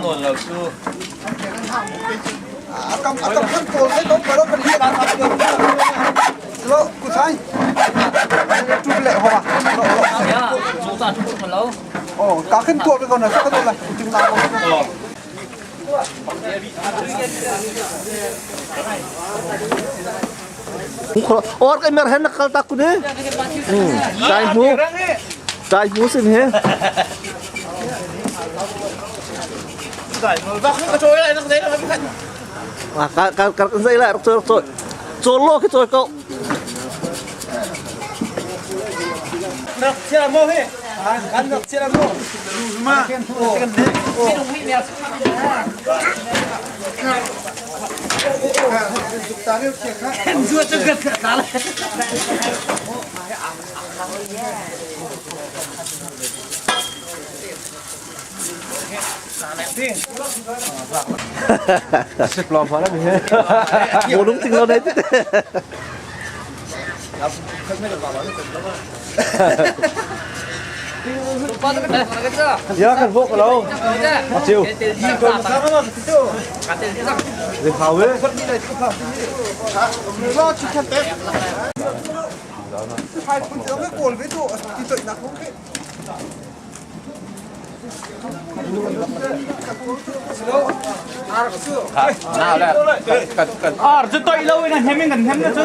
Nawn lo cu. Akam akam kan kawl sai ko paro kan hi lo ku sai tu le ho ba lo lo Ya, chu ta chu chu lo. Oh, ka khin tuak ko na ka la ting na ko. Or cái mer hen kal tak ku ne. Dai mu. Dai mu sin he. À, cả cả cả dây lại rồi rồi rồi lô cái rồi cậu. Nak chia mo he. Kan nak chia mo. Ma. Bố đúng tình lo đấy. Ya kan vok lo. Chiu. Để phao ấy. Lo chi khan te. Hai phun cái cồn với chỗ thì tội nặng không thế. Ar chu toi lo in hem in kan hem na chu.